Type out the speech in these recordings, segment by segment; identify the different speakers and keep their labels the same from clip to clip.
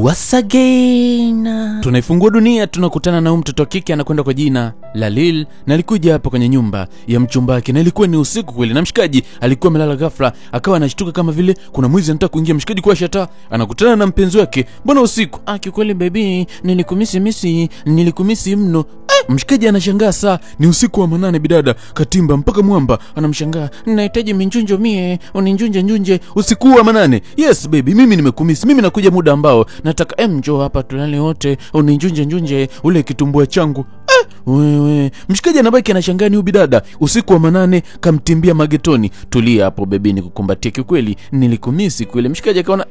Speaker 1: Once again tunaifungua dunia, tunakutana na mtoto wa kike anakwenda kwa jina la Lil, na alikuja hapa kwenye nyumba ya mchumba wake, na ilikuwa ni usiku kweli, na mshikaji alikuwa amelala. Ghafla akawa anashtuka kama vile kuna mwizi anataka kuingia. Mshikaji kwa shata anakutana na mpenzi wake, mbona usiku? Ah, kikweli baby, nilikumisi misi, nilikumisi mno. Mshikaji anashangaa, saa ni usiku wa manane, bidada katimba mpaka mwamba anamshangaa, nahitaji minjunjo mie, uninjunje njunje usiku wa manane. Yes baby, mimi nimekumisi, mimi nakuja muda ambao nataka, njoo hapa tulale wote, uninjunje njunje ule kitumbua changu. Wewe mshikaji anabaki anashangaa, ni bidada usiku wa manane kamtimbia magetoni. Tulia hapo baby, nikukumbatie, kikweli nilikumisi kweli. Mshikaji akaona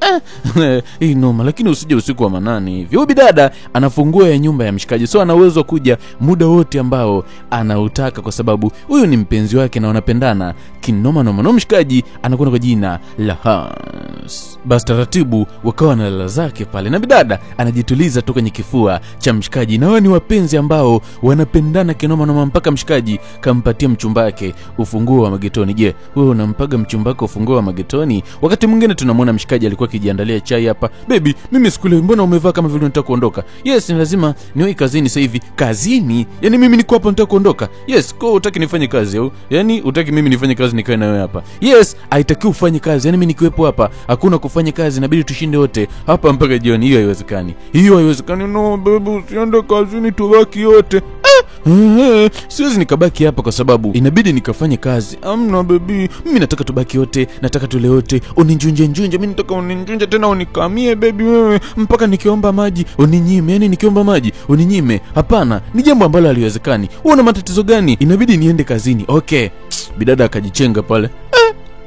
Speaker 1: hii noma, lakini usije usiku wa manane hivi. Huyu bidada anafungua ya nyumba ya mshikaji, so ana uwezo kuja muda wote ambao anautaka, kwa sababu huyu ni mpenzi wake na wanapendana kinoma noma. Na mshikaji anakwenda kwa jina la Hans. Basi taratibu wakawa na lala zake pale, na bidada anajituliza tu kwenye kifua cha mshikaji, na wao ni wapenzi ambao wanapendana kinoma noma, mpaka mshikaji kampatia mchumba wake ufunguo wa magetoni. Je, wewe unampaga mchumba wako ufunguo wa magetoni? Wakati mwingine tunamwona mshikaji alikuwa akijiandalia chai hapa. Baby, mimi sikule, mbona umevaa kama vile unataka kuondoka? Yes, ni lazima niwe kazini sasa hivi. Kazini? Yaani mimi niko hapa nataka kuondoka? Yes, kwa hutaki nifanye kazi au? Yaani hutaki mimi nifanye kazi nikae na wewe hapa? Yes, haitakiwi ufanye kazi. Yaani mimi nikiwepo hapa hakuna kufanya kazi, inabidi tushinde wote hapa mpaka jioni. Hiyo haiwezekani. Hiyo haiwezekani. No baby, usiende kazini, tubaki wote. Siwezi nikabaki hapa kwa sababu inabidi nikafanye kazi. Amna baby, mimi nataka tubaki wote, nataka tule wote, uninjunje njunje, mimi nataka uninjunje tena unikamie baby wewe, mpaka nikiomba maji uninyime. Yani nikiomba maji uninyime? Hapana, ni jambo ambalo haliwezekani. Wewe una matatizo gani? Inabidi niende kazini. Okay, bidada akajichenga pale.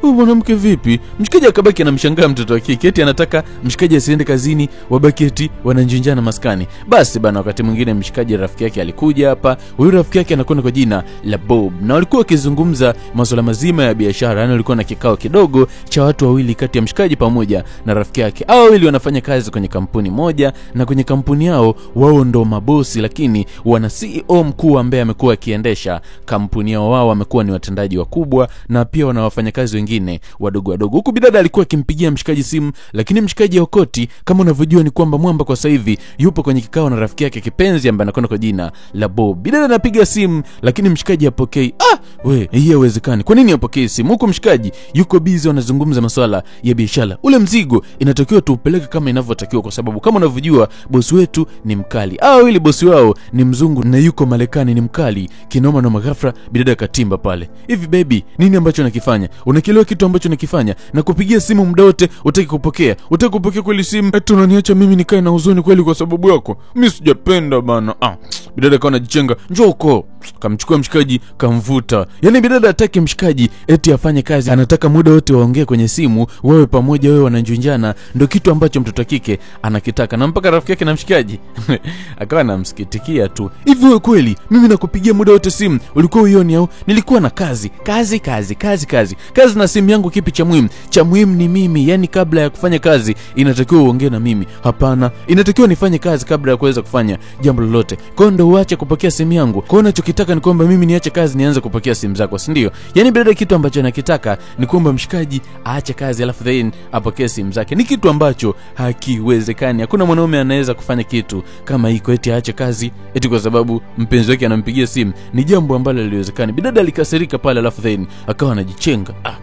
Speaker 1: Huyu mwanamke vipi? Mshikaji akabaki anamshangaa mtoto wa kike, eti anataka mshikaji asiende kazini, wabaki eti wananjunjana maskani. Basi bana, wakati mwingine mshikaji rafiki yake alikuja hapa. Huyu rafiki yake anakwenda kwa jina la Bob, na walikuwa wakizungumza masuala mazima ya biashara. Yani walikuwa na kikao kidogo cha watu wawili kati ya mshikaji pamoja na rafiki yake. Hao wawili wanafanya kazi kwenye kampuni moja, na kwenye kampuni yao wao ndo mabosi, lakini wana CEO mkuu ambaye amekuwa akiendesha kampuni yao. Wao wamekuwa ni watendaji wakubwa na pia wana wafanyakazi wengine wadogo wadogo. Huku bidada alikuwa akimpigia mshikaji simu, lakini mshikaji haokoti. Kama unavyojua ni kwamba mwamba kwa sasa hivi yupo kwenye kikao na rafiki yake kipenzi ambaye anakwenda kwa jina la Bob. Bidada anapiga simu lakini mshikaji hapokei. Ah, we, hii haiwezekani. Kwa nini hapokei simu? Huku mshikaji yuko busy, wanazungumza masuala ya biashara. Ule mzigo inatakiwa tuupeleke kama inavyotakiwa, kwa sababu kama unavyojua bosi wetu ni mkali. Ah, ili bosi wao ni mzungu na yuko Marekani, ni mkali kinoma na maghafra. Bidada katimba pale. Hivi baby, nini ambacho nakifanya? Unakielewa kitu ambacho nakifanya? Na kupigia simu muda wote utaki kupokea. Utaki kupokea kweli simu? Eti unaniacha mimi nikae na huzuni kweli kwa sababu yako? Mimi sijapenda bana. Ah, bidada kaona jichenga. Njoo huko. Kamchukua mshikaji, kamvuta. Yaani bidada hataki mshikaji eti afanye kazi, anataka muda wote waongee kwenye simu, wewe pamoja, wewe wananjunjana. Ndio kitu ambacho mtoto kike anakitaka. Na mpaka rafiki yake na mshikaji akawa anamsikitikia tu. Hivi wewe kweli mimi nakupigia muda wote simu, ulikuwa uioni au? Nilikuwa na kazi, kazi kazi kazi kazi. Kazi na simu yangu kipi cha muhimu? Cha muhimu ni mimi. Yaani kabla ya kufanya kazi inatakiwa uongee na mimi. Hapana, inatakiwa nifanye kazi kabla ya kuweza kufanya jambo lolote. Kwa hiyo ndio uache kupokea simu yangu. Kwa hiyo unachokitaka ni kwamba mimi niache kazi nianze kupokea simu zako, si ndio? Yaani bidada kitu ambacho anakitaka ni kwamba mshikaji aache kazi alafu then apokee simu zake. Ni kitu ambacho hakiwezekani. Hakuna mwanaume anaweza kufanya kitu kama hiko, eti aache kazi eti kwa sababu mpenzi wake anampigia simu. Ni jambo ambalo haliwezekani. Bidada alikasirika pale alafu then akawa anajichenga. Ah,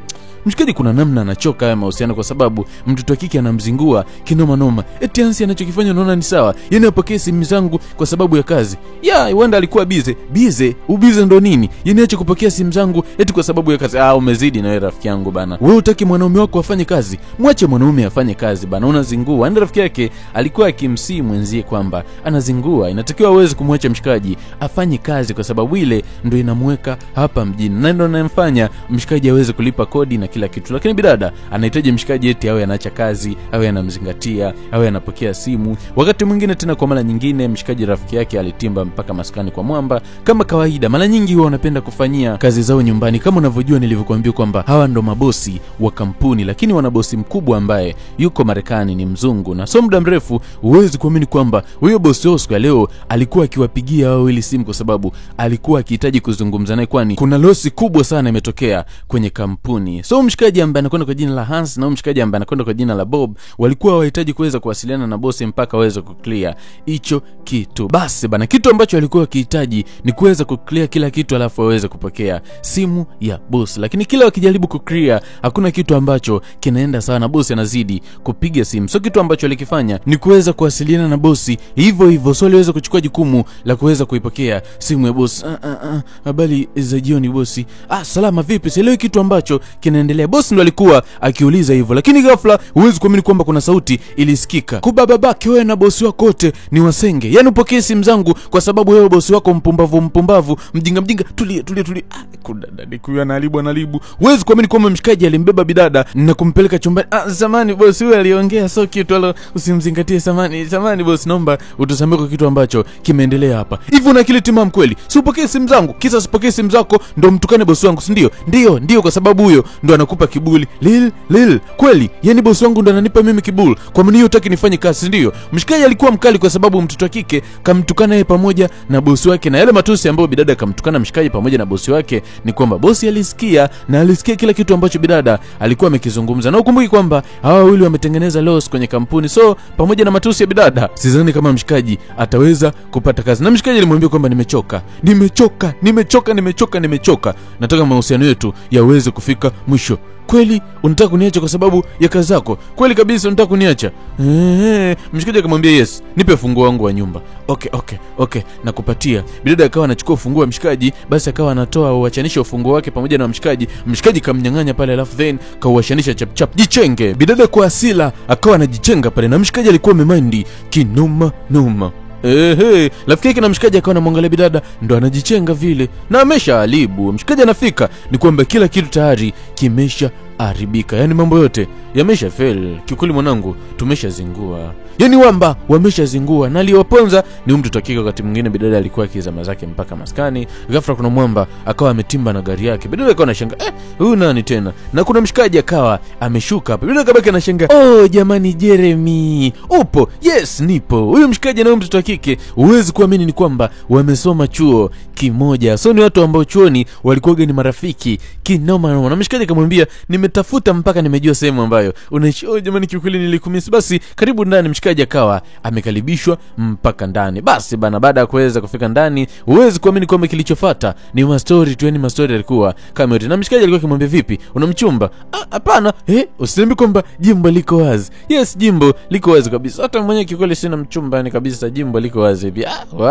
Speaker 1: mshikaji kuna namna anachoka haya mahusiano, kwa sababu mtoto wa kike anamzingua kinoma noma. Eti Hansi anachokifanya unaona ni sawa? Yaani apokee simu zangu kwa sababu ya kazi. Ya, huenda alikuwa busy. Busy? Ubize ndo nini? Yaani acha kupokea simu zangu eti kwa sababu ya kazi. Ah, umezidi na wewe rafiki yangu bana. Wewe hutaki mwanaume wako afanye kazi? Mwache mwanaume afanye kazi bana, unazingua. Yaani rafiki yake alikuwa akimsii mwenzie kwamba anazingua, inatakiwa aweze kumwacha mshikaji afanye kazi, kwa sababu ile ndo inamweka hapa mjini na ndo inamfanya mshikaji aweze kulipa kodi na kila kitu. Lakini bidada anahitaji mshikaji eti awe anaacha kazi, awe anamzingatia, awe anapokea simu. Wakati mwingine tena kwa mara nyingine mshikaji rafiki yake alitimba mpaka maskani kwa mwamba. Kama kawaida mara nyingi huwa wanapenda kufanyia kazi zao nyumbani. Kama unavyojua nilivyokuambia kwamba hawa ndo mabosi wa kampuni, lakini wana bosi mkubwa ambaye yuko Marekani, ni mzungu. Na so muda mrefu huwezi kuamini kwamba huyo bosi wao siku ya leo alikuwa akiwapigia wao ili simu, kwa sababu alikuwa akihitaji kuzungumza naye, kwani kuna losi kubwa sana imetokea kwenye kampuni. So mshikaji ambaye anakwenda kwa jina la Hans na mshikaji ambaye anakwenda kwa jina la Bob walikuwa hawahitaji kuweza kuwasiliana na bosi mpaka waweze kuclear hicho kitu. Basi bana, kitu ambacho walikuwa wakihitaji ni kuweza kuclear kila kitu alafu waweze kupokea simu ya bosi. Lakini kila wakijaribu kuclear hakuna kitu ambacho kinaenda sawa na bosi anazidi kupiga simu. So kitu ambacho alikifanya ni kuweza kuwasiliana na bosi hivyo hivyo. So aliweza kuchukua jukumu la kuweza kuipokea simu ya bosi. Habari za jioni bosi. Salama vipi? Sielewi kitu ambacho kinaendelea. Bosi ndo alikuwa akiuliza hivyo. Lakini ghafla huwezi kuamini kwamba kuna sauti ilisikika. Kuba babake wewe na bosi wako wote ni wasenge. Yaani upokee simu zangu kwa sababu wewe bosi wako mpumbavu mpumbavu, mjinga mjinga. Tulia tulia tulia. Kudada kuya analibu analibu. Huwezi kuamini kwamba mshikaji alimbeba bidada na kumpeleka chumbani. Zamani bosi huyu aliongea sio kitu, wala usimzingatie. Samani samani bosi, naomba utusamee kwa kitu ambacho kimeendelea hapa. Hivi una akili timamu kweli? Si upokee simu zangu, kisa sipokee simu zako ndo mtukane bosi wangu, si ndio? Ndio, ndio, kwa sababu huyo ndo anakupa kiburi. Lil lil kweli, yani bosi wangu ndo ananipa mimi kiburi. Kwa maana hiyo hutaki nifanye kazi, ndio? Mshikaji alikuwa mkali kwa sababu mtoto wa kike kamtukana yeye pamoja na bosi wake, na yale matusi ambayo bidada kamtukana mshikaji pamoja na bosi wake ni kwamba bosi alisikia, na alisikia kila kitu ambacho bidada alikuwa amekizungumza. Na ukumbuki kwamba hawa wawili wametengeneza loss kwenye kampuni. So pamoja na matusi ya bidada, sidhani kama mshikaji ataweza kupata kazi. Na mshikaji alimwambia kwamba nimechoka, nimechoka, nimechoka, nimechoka, nimechoka. Nataka mahusiano yetu yaweze kufika mwisho. Kweli unataka kuniacha kwa sababu ya kazi zako? Kweli kabisa unataka kuniacha? Mshikaji akamwambia yes, nipe funguo wangu wa nyumba. Okay, nakupatia. Bidada akawa anachukua funguo wa mshikaji, basi akawa anatoa uachanisha ufunguo wake pamoja na mshikaji. Mshikaji kamnyang'anya pale, alafu then kauachanisha chap chap. Jichenge. Bidada kwa hasira akawa anajichenga pale, na mshikaji alikuwa amemind kinoma noma. Rafiki yake na mshikaji akawa anamwangalia bidada ndo anajichenga vile na ameshaharibu. Mshikaji anafika ni kwamba kila kitu tayari kimesha haribika. Yaani mambo yote yamesha fail. Kiukweli mwanangu tumeshazingua. Yaani wamba wameshazingua, na aliyoponza ni mtu takika. Wakati mwingine bidada alikuwa akizama zake mpaka maskani. Ghafla kuna mwamba akawa ametimba na gari yake. Bidada akawa anashangaa, huyu nani tena? Na kuna mshikaji akawa ameshuka hapa. Bidada akabaki anashangaa, oh jamani Jeremy, upo? Yes nipo. Huyu mshikaji na mtoto wa kike huwezi kuamini ni kwamba wamesoma chuo kimoja. So ni watu ambao chuoni walikuwa ni marafiki kinoma noma. Na mshikaji akamwambia nimetafuta mpaka nimejua sehemu ambayo unaishi. Oh jamani kiukweli nilikumisi. Basi karibu ndani. Mshikaji akawa amekaribishwa mpaka ndani. Basi bana, baada ya kuweza kufika ndani, huwezi kuamini kwamba kilichofuata ni mastori tu. Yani mastori alikuwa kama yote. Na mshikaji alikuwa akimwambia vipi, una mchumba? Hapana. Usiniambie kwamba jimbo liko wazi. Yes, jimbo liko wazi kabisa. Hata mwenyewe kiukweli sina mchumba yani kabisa, jimbo liko wazi hivi. Wow.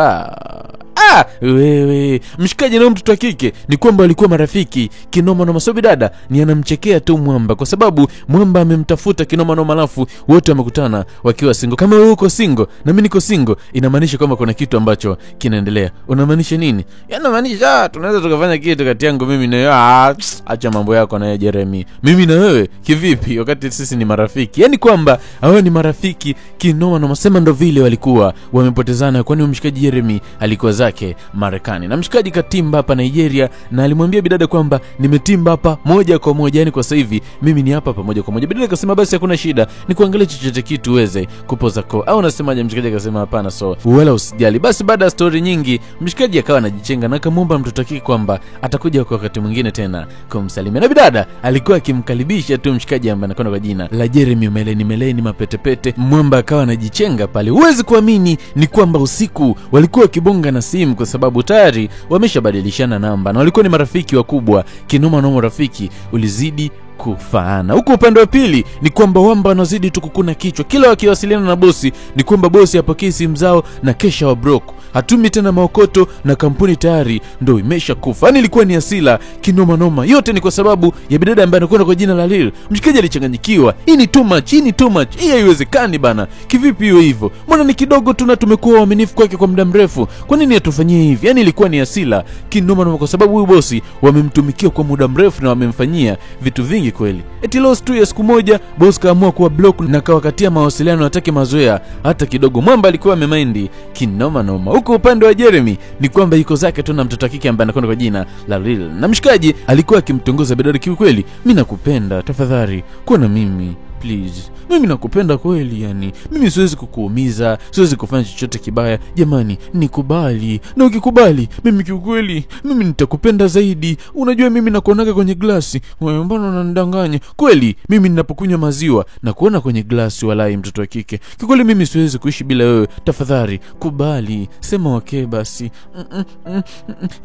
Speaker 1: Wewe mshikaji na mtoto wa kike ni kwamba walikuwa marafiki kinoma noma. So bidada ni anamchekea tu mwamba kwa sababu mwamba amemtafuta kinoma noma, alafu wote wamekutana wakiwa single. Kama wewe uko single na mimi niko single, inamaanisha kwamba kuna kitu ambacho kinaendelea. Unamaanisha nini? Yanamaanisha tunaweza tukafanya kitu kati yangu mimi na wewe. Acha mambo yako na Jeremy. Mimi na wewe kivipi wakati sisi ni marafiki? Yaani kwamba hao ni marafiki kinoma noma. Sema ndo vile walikuwa wamepotezana, kwani mshikaji Jeremy alikuwa zake Marekani na mshikaji katimba hapa Nigeria, na alimwambia bidada kwamba nimetimba hapa moja kwa moja, yani kwa sasa hivi mimi ni hapa hapa moja kwa moja. Bidada akasema basi hakuna shida, ni kuangalia chochote kitu uweze kupoza ko. Au unasemaje? Mshikaji akasema hapana, so wala usijali. Basi baada ya story nyingi mshikaji akawa anajichenga na akamwomba mtoto kike kwamba atakuja kwa wakati mwingine tena kumsalimia. Na bidada alikuwa akimkaribisha tu mshikaji ambaye anakwenda kwa jina la Jeremy Meleni Meleni mapetepete. Mwamba akawa anajichenga pale. Huwezi kuamini ni kwamba usiku walikuwa kibonga na simu kwa sababu tayari wameshabadilishana namba na walikuwa ni marafiki wakubwa kinoma noma. Rafiki ulizidi kufaana. Huko upande wa pili ni kwamba wamba wanazidi tu kukuna kichwa. Kila wakiwasiliana na bosi ni kwamba bosi hapokei simu zao na kesha wa broke. Hatumi tena maokoto na kampuni tayari ndo imesha kufa. Yaani ilikuwa ni hasira kinoma noma. Yote ni kwa sababu ya bidada ambaye anakwenda kwa jina la Lil. Mshikaji alichanganyikiwa. Hii ni too much, hii ni too much. Hii haiwezekani bana. Kivipi iwe hivyo? Mbona ni kidogo tu na tumekuwa waaminifu kwake kwa muda mrefu. Kwa nini atufanyie hivi? Yaani ilikuwa ni hasira kinoma noma kwa sababu huyu bosi wamemtumikia kwa muda mrefu na wamemfanyia vitu vingi kweli. Eti loss tu ya siku moja boss kaamua kuwa block na kawakatia mawasiliano, hataki mazoea hata kidogo. Mwamba alikuwa amemind kinoma noma. Huko upande wa Jeremy ni kwamba yuko zake tu na mtoto kike ambaye anakwenda kwa jina la Lil. Na mshikaji alikuwa akimtongoza bidada, kiukweli mimi nakupenda, tafadhali kuwa na mimi please, mimi nakupenda kweli, yani mimi siwezi kukuumiza, siwezi kufanya chochote kibaya, jamani nikubali, na ukikubali mimi kiukweli mimi nitakupenda zaidi. Unajua mimi nakuonaga kwenye glasi, wewe mbona unanidanganya? Kweli mimi ninapokunywa maziwa na kuona kwenye glasi, walai mtoto wa kike, kiukweli mimi siwezi kuishi bila wewe, tafadhali kubali, sema okay basi.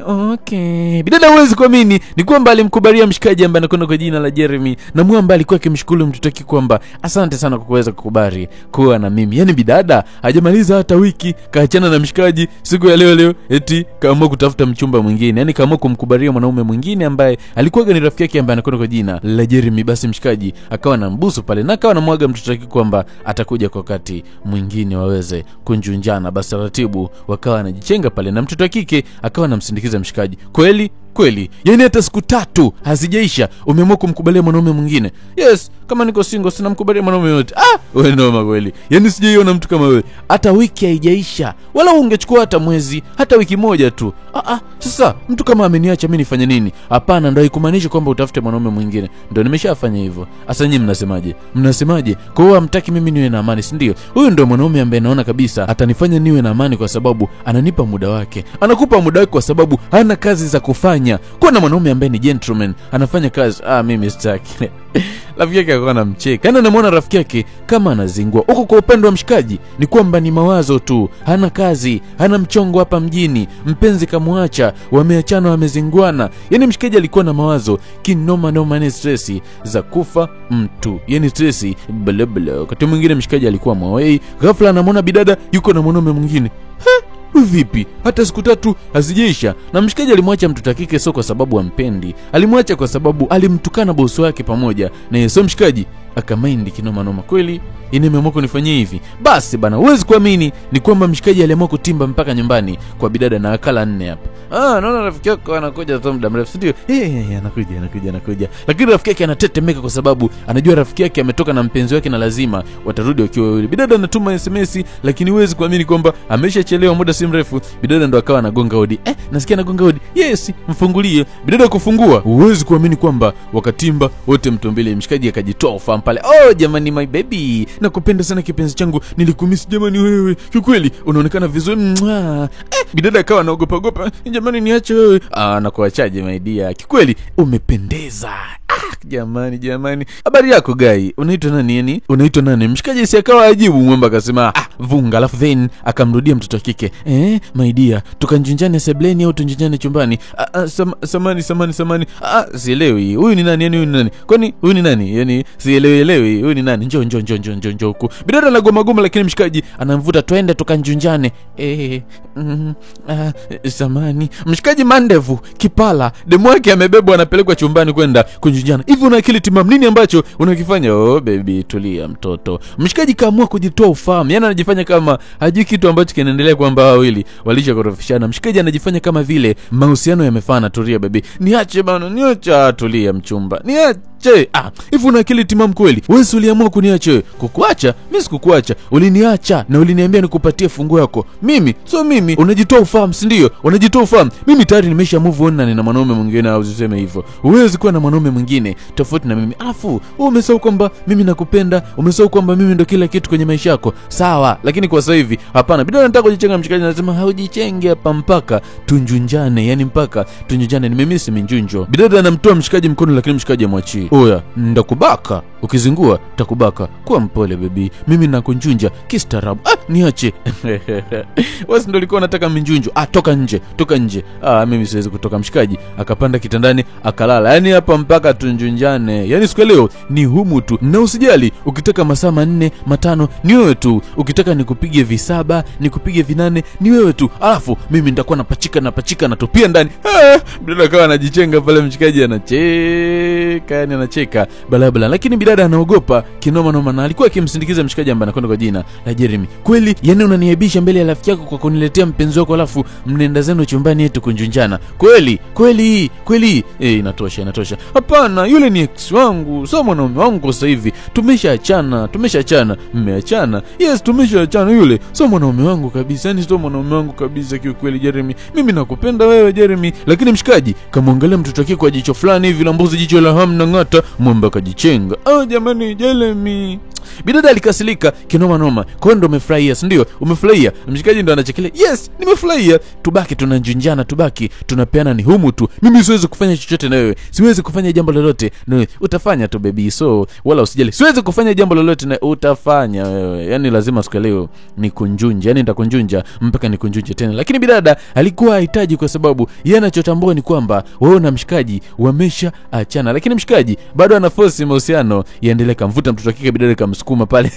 Speaker 1: Okay. Bidada huwezi kuamini ni kwamba alimkubalia mshikaji ambaye anakwenda kwa jina la Jeremy, na mwamba alikuwa akimshukuru mtoto wake kwamba asante sana kwa kuweza kukubali kuwa na mimi. Yani bidada hajamaliza hata wiki kaachana na mshikaji, siku ya leo eti kaamua kutafuta mchumba mwingine, yani kaamua kumkubalia mwanaume mwingine ambaye alikuwa ni rafiki yake ambaye anakwenda kwa jina la Jeremy. Basi mshikaji akawa na mbusu pale na akawa anamwaga mtoto wake kwamba atakuja kwa wakati mwingine waweze kunjunjana. Basi taratibu wakawa wanajichenga pale na mtoto wa kike akawa anamsindikiza mshikaji. Kweli kweli, yani hata siku 3 hazijaisha umeamua kumkubalia mwanaume mwingine. Yes, kama niko single sina mkubalia mwanaume yote. Ah, wewe noma kweli, yani sijaiona mtu kama wewe. Hata wiki haijaisha, wala ungechukua hata mwezi, hata wiki moja tu. Sasa mtu kama ameniacha mimi nifanye nini? Hapana, ndio haikumaanisha kwamba utafute mwanaume mwingine. Ndio nimeshafanya hivyo. Sasa nyinyi mnasemaje? Mnasemaje? Kwa hiyo hamtaki mimi niwe na amani, si ndio? Huyu ndio mwanaume ambaye naona kabisa atanifanya niwe na amani kwa sababu ananipa muda wake. Anakupa muda wake kwa sababu hana kazi za kufanya. Kuna mwanaume ambaye ni gentleman, anafanya kazi. Mimi sitaki. Rafiki yake akawa anamcheka. Yaani anamuona rafiki yake kama anazingua. Huko kwa upande wa mshikaji ni kwamba ni mawazo tu, hana kazi, hana mchongo hapa mjini, mpenzi kamwacha, wameachana, wamezinguana. Yaani mshikaji alikuwa na mawazo kinoma noma, ni stress za kufa mtu, yaani stress bla bla. Wakati mwingine mshikaji alikuwa mwawei, ghafla anamuona bidada yuko na mwanaume mwingine. Vipi? Hata siku 3 hazijaisha. Na mshikaji alimwacha mtoto kike sio kwa sababu ampendi, alimwacha kwa sababu alimtukana bosi wake pamoja na yeye. Mshikaji akamaindi kinoma noma, kweli nimeamua kunifanyia hivi. Basi bana, huwezi kuamini ni kwamba mshikaji aliamua kutimba mpaka nyumbani kwa bidada na akala 4 hapa. Naona rafiki yako anakuja tu muda mrefu, ndio? Anakuja. Lakini rafiki yake anatetemeka kwa sababu anajua rafiki yake ametoka na mpenzi wake na lazima watarudi wakiwa wawili. Bidada anatuma SMS, lakini huwezi kuamini kwamba ameshachelewa muda si mrefu. Bidada ndo akawa anagonga hodi. Nasikia anagonga hodi. Yes, mfungulie. Bidada kufungua, huwezi kuamini kwamba wakatimba wote mtumbile. Mshikaji akajitoa ufahamu pale. Oh jamani, my baby, nakupenda sana kipenzi changu, nilikumisi jamani wewe, kiukweli unaonekana vizuri. Bidada akawa anaogopa ogopa, jamani niache wewe. Nakuachaje my dear, kikweli umependeza. Jamani, habari yako guy, unaitwa nani yani? Unaitwa nani? Mshikaji si akawa ajibu, mwamba akasema vunga. Alafu then akamrudia mtoto wa kike. My dear, tukanjunjane sebleni au tunjunjane chumbani? Samani. Sielewi. Huyu ni nani yani? Huyu ni nani? Kwani huyu ni nani? Yani sielewi. Huyu ni nani? Njoo huku. Bidada anagoma goma, lakini mshikaji anamvuta, twende tukanjunjane. Samani. Mshikaji mandevu, kipala, demu wake amebebwa anapelekwa chumbani kwenda kunjunjana. Hivi una akili timamu? Nini ambacho unakifanya? Oh baby, tulia mtoto. Mshikaji kaamua kujitoa ufahamu. Yaani anajifanya kama hajui kitu ambacho kinaendelea, kwamba wawili walishakorofishana. Mshikaji anajifanya kama vile mahusiano yamefana. Tulia baby. Niache bana, niache. Tulia mchumba. Niache. Hivi una akili timamu kweli? Wewe uliamua kuniacha. Kukuacha? Mimi sikukuacha. Uliniacha na uliniambia nikupatie funguo yako. Mimi, sio mimi. Unajitoa ufahamu, si ndio? Unajitoa ufahamu. Mimi tayari nimesha move on na nina mwanaume mwingine, au usiseme hivyo. Huwezi kuwa na mwanaume mwingine tofauti na mimi. Alafu wewe umesahau kwamba mimi nakupenda, umesahau kwamba mimi ndo kila kitu kwenye maisha yako. Sawa, lakini kwa sasa hivi hapana. Bidada nataka kujichenga, mshikaji anasema haujichenge hapa mpaka tunjunjane, yani mpaka tunjunjane, nimemisi minjunjo. Bidada anamtoa mshikaji mkono, lakini mshikaji amwachii. Oya, ndakubaka. Ukizingua takubaka. Kuwa mpole baby, mimi nakunjunja kistaarabu. Niache. Wewe ndio ulikuwa unataka minjunjo. Toka nje, toka nje. Mimi siwezi kutoka. Mshikaji akapanda kitandani akalala. Yani hapa mpaka tunjunjane. Yani siku leo ni humu tu. Na usijali, ukitaka masaa 4, 5 ni wewe tu. Ukitaka nikupige 7, nikupige 8 ni wewe tu. Alafu mimi nitakuwa napachika na tupia ndani. Bidada akawa anajichenga pale, mshikaji anacheka, yani anacheka balabala. Lakini bidada anaogopa kinoma noma, na alikuwa akimsindikiza mshikaji ambaye anakwenda kwa jina la Jeremy. Kweli yani unaniaibisha mbele ya rafiki yako kwa kuniletea mpenzi wako, alafu mnaenda zenu chumbani yetu kunjunjana. Kweli kweli kweli. Inatosha. Hapana, yule ni ex wangu, sio mwanaume wangu sasa hivi. Tumeshaachana. Mmeachana? Yes, tumeshaachana. Yule sio mwanaume wangu kabisa. Yani sio mwanaume wangu kabisa kiukweli Jeremy. Mimi nakupenda wewe Jeremy. Lakini mshikaji kamwangalia mtoto wake kwa jicho fulani hivi la mbuzi, jicho la hamna ngata, mwamba akajichenga. Oh jamani Jeremy. Bidada alikasirika kinoma noma. Kwa ndo umefurahia, si ndio? Umefurahia. Mshikaji ndo anachekelea. Yes, nimefurahia. Tubaki tunanjunjana, tubaki tunapeana ni humu tu. Mimi siwezi kufanya chochote na wewe. Siwezi kufanya jambo lolote. No, utafanya tu baby. So wala usijali. Siwezi kufanya jambo lolote na utafanya wewe. Yaani lazima siku leo nikunjunje. Yaani nitakunjunja mpaka nikunjunje tena. Lakini bidada alikuwa hahitaji kwa sababu yeye anachotambua ni kwamba wewe na mshikaji wamesha achana. Lakini mshikaji bado ana force mahusiano yaendelee. Kamvuta mtoto kike, bidada kamsukuma pale.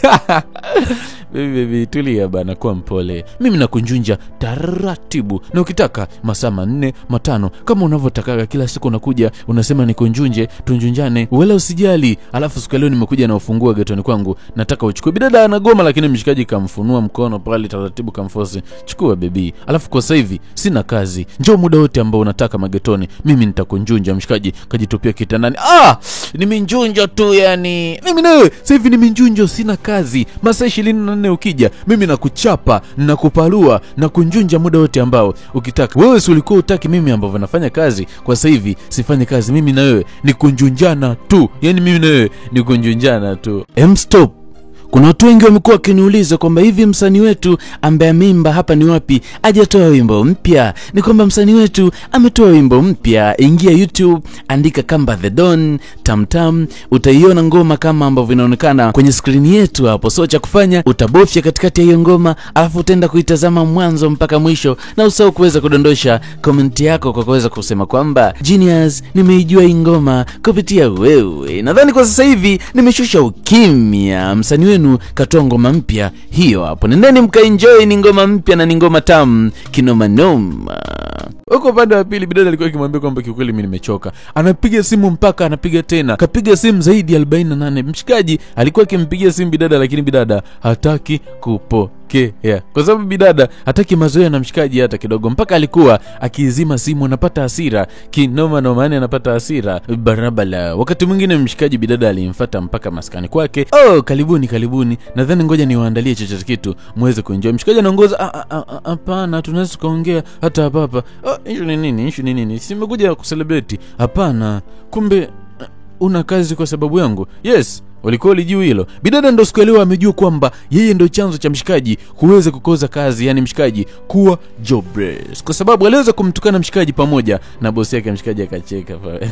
Speaker 1: Baby, baby tulia bana, kuwa mpole. Mimi nakunjunja taratibu, na ukitaka masaa 4 5 kama unavyotakaga kila siku unakuja unasema nikunjunje, tunjunjane, wala usijali. Alafu siku leo nimekuja na ufunguo getoni kwangu, nataka uchukue. Bidada anagoma, lakini mshikaji kamfunua mkono pale taratibu, kamforce, chukua baby. Alafu kwa sasa hivi sina kazi, njoo muda wote ambao unataka magetoni, mimi nitakunjunja. Mshikaji kajitupia kitandani. Ah, nimenjunja tu yani. Mimi nawe sasa hivi nimenjunja, sina kazi. Masaa 24 ukija mimi nakuchapa, nakuparua, na kunjunja muda wote ambao ukitaka. Wewe si ulikuwa utaki mimi ambavyo nafanya kazi, kwa sasa hivi sifanye kazi, mimi na wewe ni kunjunjana tu. Yani mimi na wewe ni kunjunjana tu. Stop. Kuna watu wengi wamekuwa wakiniuliza kwamba hivi msanii wetu ambaye ameimba hapa ni wapi hajatoa wimbo mpya. Ni kwamba msanii wetu ametoa wimbo mpya. Ingia YouTube, andika Kamba The Don Tamtam, utaiona ngoma kama ambavyo inaonekana kwenye screen yetu hapo. So cha kufanya utabofya katikati ya hiyo ngoma, alafu utaenda kuitazama mwanzo mpaka mwisho, na usahau kuweza kudondosha comment yako kwa kuweza kusema kwamba Genius, nimeijua hii ngoma kupitia wewe. Nadhani kwa sasa hivi nimeshusha ukimya. Msanii wenu katoa ngoma mpya hiyo hapo. Nendeni mkaenjoy, ni ngoma mpya na ni ngoma tamu kinoma noma. Huko upande wa pili bidada alikuwa akimwambia kwamba kiukweli mimi nimechoka. Anapiga simu mpaka anapiga tena. Kapiga simu zaidi ya 48. Mshikaji alikuwa akimpigia simu bidada, lakini bidada hataki kupokea. Kwa sababu bidada hataki mazoea na mshikaji hata kidogo. Mpaka alikuwa akizima simu anapata hasira kinoma noma, yani anapata hasira barabara. Wakati mwingine mshikaji bidada alimfuata mpaka maskani kwake. Oh, karibuni karibuni. Nadhani ngoja niwaandalie chochote kitu muweze kuenjoy. Mshikaji anaongoza, hapana, tunaweza kuongea hata hapa hapa. Oh, issue ni nini? Issue ni nini? Simekuja kucelebrate. Hapana, kumbe una kazi kwa sababu yangu. Yes, walikuwa walijua hilo. Bidada ndo siku leo amejua kwamba yeye ndo chanzo cha mshikaji kuweza kukosa kazi, yani mshikaji kuwa jobless. Kwa sababu aliweza kumtukana mshikaji pamoja na bosi yake, mshikaji akacheka pale.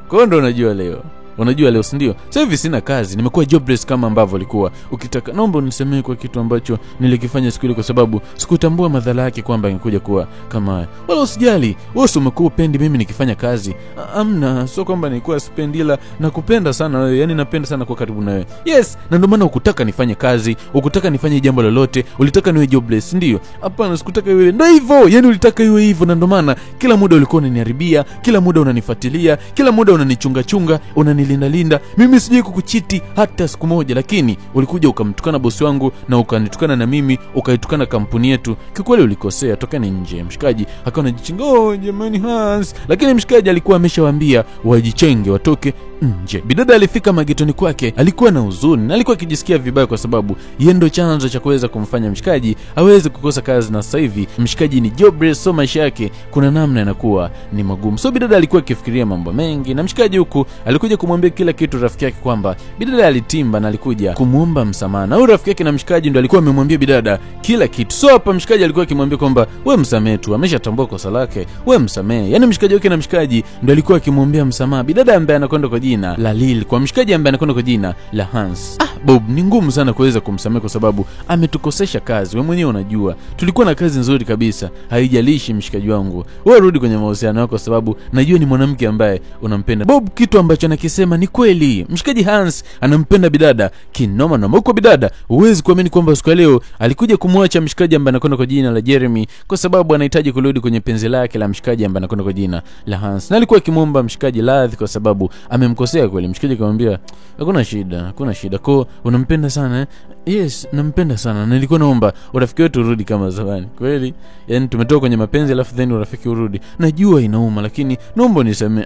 Speaker 1: Kwa ndo unajua leo. Unajua leo, si ndio? Sasa hivi sina kazi, nimekuwa jobless kama ambavyo ulikuwa ukitaka. Naomba unisemee kwa kitu ambacho nilikifanya siku ile, kwa sababu sikutambua madhara yake kwamba ingekuja kuwa kama haya. Wala usijali, wewe umekuwa upendi mimi nikifanya kazi. Amna, sio kwamba nilikuwa sipendi, ila nakupenda sana wewe, yani napenda sana kuwa karibu na wewe. Yes, na ndio maana ukutaka nifanye kazi, ukutaka nifanye jambo lolote, ulitaka niwe jobless, ndio? Hapana, sikutaka iwe. Ndio hivyo, yani ulitaka iwe hivyo, na ndio maana kila muda ulikuwa unaniharibia, kila muda unanifuatilia, kila muda unanichunga chunga, unanilinda linda. Mimi sijui kukuchiti hata siku moja, lakini ulikuja ukamtukana bosi wangu na ukanitukana na mimi, ukaitukana kampuni yetu. Kikweli ulikosea, tokeni nje. Mshikaji akawa anajichinga, oh jamani Hans, lakini mshikaji alikuwa ameshawaambia wajichenge, watoke nje. Bidada alifika magetoni kwake, alikuwa na huzuni na alikuwa akijisikia vibaya kwa sababu yeye ndo chanzo cha kuweza kumfanya mshikaji aweze kukosa kazi, na sasa hivi mshikaji ni jobless, so maisha yake kuna namna yanakuwa ni magumu. So bidada alikuwa akifikiria mambo mengi, na mshikaji huku alikuja kumwambia kila kitu rafiki yake kwamba bidada alitimba na alikuja kumuomba msamaha. Na huyu rafiki yake na mshikaji ndo alikuwa amemwambia bidada kila kitu. So hapa mshikaji alikuwa akimwambia kwamba wewe msamehe tu, ameshatambua kosa lake, wewe msamehe. Yani mshikaji wake na mshikaji ndo alikuwa akimwambia msamaha bidada ambaye anakwenda kwa jina la Lil, kwa mshikaji ambaye anakwenda kwa jina la Hans. Bob, ni ngumu sana kuweza kumsamehe kwa sababu ametukosesha kazi. Wewe mwenyewe unajua tulikuwa na kazi nzuri kabisa. Haijalishi mshikaji wangu, wewe rudi kwenye mahusiano yako kwa sababu najua ni mwanamke ambaye unampenda. Bob, kitu ambacho anakisema ni kweli. Mshikaji Hans anampenda bidada kinoma noma. Huko bidada huwezi kuamini kwamba siku leo alikuja kumwacha mshikaji ambaye anakwenda kwa jina la Jeremy kwa sababu anahitaji kurudi kwenye penzi lake la mshikaji ambaye anakwenda kwa jina la Hans. Na alikuwa akimuomba mshikaji radhi kwa sababu amemkosea kweli. Mshikaji akamwambia hakuna shida, hakuna shida. Kwa unampenda sana eh? Yes, nampenda sana. Nilikuwa naomba urafiki wetu urudi kama zamani. Kweli? Yaani tumetoka kwenye mapenzi alafu then urafiki urudi. Najua inauma lakini naomba nisamee.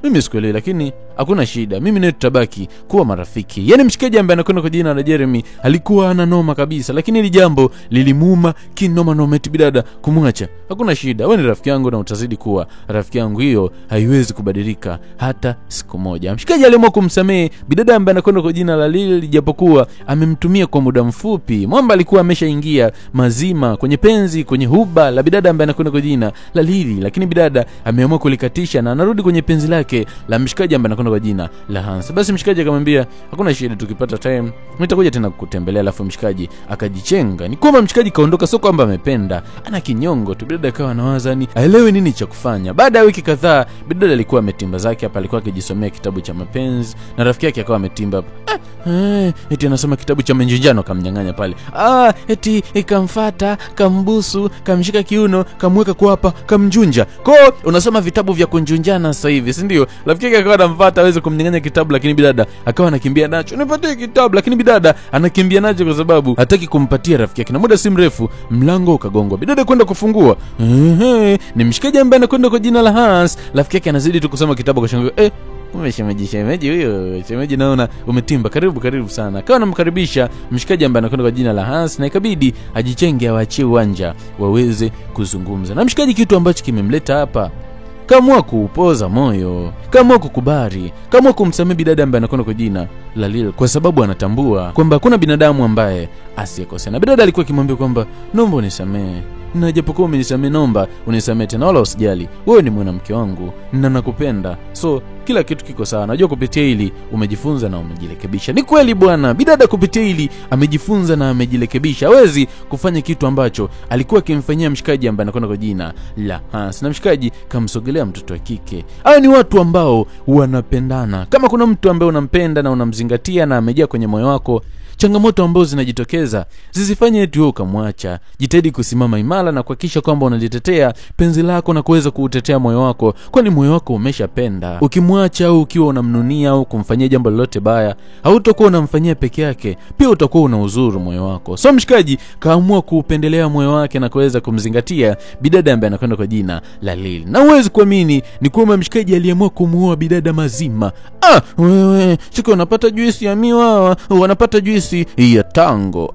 Speaker 1: Mimi sikuelewi, lakini hakuna shida, mimi naye tutabaki kuwa marafiki. Yaani mshikaji ambaye anakwenda kwa jina la Jeremy alikuwa ana noma kabisa, lakini hili jambo lilimuuma kinoma noma, eti bidada kumwacha. Hakuna shida, wewe ni rafiki yangu na utazidi kuwa rafiki yangu, hiyo haiwezi kubadilika hata siku moja. Mshikaji aliamua kumsamehe bidada ambaye anakwenda kwa jina la Lili, japokuwa amemtumia kwa muda mfupi. Mwamba alikuwa ameshaingia mazima kwenye penzi, kwenye huba la bidada ambaye anakwenda kwa jina la Lili, lakini bidada ameamua kulikatisha na anarudi kwenye penzi lake la mshikaji ambaye anakwenda kwa jina la Hans. Basi mshikaji akamwambia hakuna shida, tukipata time nitakuja tena kukutembelea. Alafu mshikaji akajichenga. Ni kwamba mshikaji kaondoka, sio kwamba amependa, ana kinyongo tu. Bidada akawa anawaza ni aelewe nini cha kufanya. Baada ya wiki kadhaa, bidada alikuwa ametimba zake hapa, alikuwa akijisomea kitabu cha mapenzi na rafiki yake akawa ametimba hapa. Eti anasoma kitabu cha menjinjano, akamnyang'anya pale. Eti ikamfuata, kambusu, kamshika kiuno, kamweka kwa hapa, kamjunja. Kwa unasoma vitabu vya kunjunjana sasa hivi, si ndio? Rafiki yake akawa anamfuata aweze kumnyang'anya kitabu, lakini bidada akawa anakimbia nacho. Nipatie kitabu, lakini bidada anakimbia nacho kwa sababu hataki kumpatia rafiki yake. Na muda si mrefu mlango ukagongwa. Bidada kwenda kufungua. Ni mshikaji ambaye anakwenda kwa jina la Hans. Rafiki yake anazidi tu kusoma kitabu kwa shangwe. Kumbe shemeji huyo, shemeji naona umetimba, karibu karibu sana. Akawa anamkaribisha mshikaji ambaye anakwenda kwa jina la Hans, na ikabidi ajichenge, awaachie uwanja waweze kuzungumza. Na mshikaji kitu ambacho kimemleta hapa, kaamua kuupoza moyo, kaamua kukubali, kaamua kumsamehe bidada ambaye anakwenda kwa jina la Lil, kwa sababu anatambua kwamba hakuna binadamu ambaye asiyekosea. Na bidada alikuwa akimwambia kwamba naomba unisamehe, na japokuwa umenisamehe naomba unisamehe tena, wala usijali, wewe ni mwanamke wangu na nakupenda, so kila kitu kiko sawa. Najua kupitia hili umejifunza na umejirekebisha. Ni kweli bwana, bidada kupitia hili amejifunza na amejirekebisha. Hawezi kufanya kitu ambacho alikuwa akimfanyia mshikaji ambaye anakwenda kwa jina la Hans, na mshikaji kamsogelea mtoto wa kike. Hao ni watu ambao wanapendana. Kama kuna mtu ambaye unampenda na unamzingatia na amejaa kwenye moyo wako, changamoto ambazo zinajitokeza zisifanye eti wewe ukamwacha. Jitahidi kusimama imara na kuhakikisha kwamba unalitetea penzi lako na kuweza kuutetea moyo wako, kwani moyo wako umeshapenda. Ukimwacha au ukiwa unamnunia au kumfanyia jambo lolote baya, hautakuwa unamfanyia peke yake, pia utakuwa unauzuru moyo wako. So mshikaji kaamua kuupendelea moyo wake na kuweza kumzingatia bidada ambaye anakwenda kwa jina la Lili. Na huwezi kuamini ni kwamba mshikaji aliamua kumuoa bidada mazima. Wewe chiko unapata juisi ya miwa, wanapata juisi ya tango.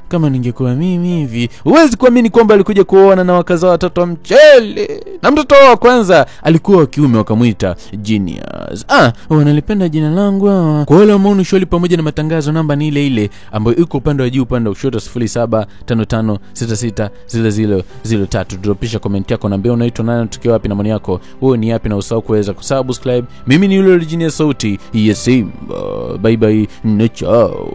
Speaker 1: Kama ningekuwa mimi hivi. Huwezi kuamini kwamba alikuja kuoana na wakazaa watoto mchele. Na mtoto wa kwanza alikuwa wa kiume, wakamuita Genius. Wanalipenda jina langu hawa. Kwa wale ambao ni pamoja na matangazo, namba ni ile ile ambayo iko upande wa juu upande wa kushoto, 0755660003. Dropisha comment yako, niambie unaitwa nani, unatokea wapi na maoni yako wewe ni yapi, na usahau kuweza kusubscribe. Mimi ni yule Genius, sauti ya Simba. Bye bye na ciao.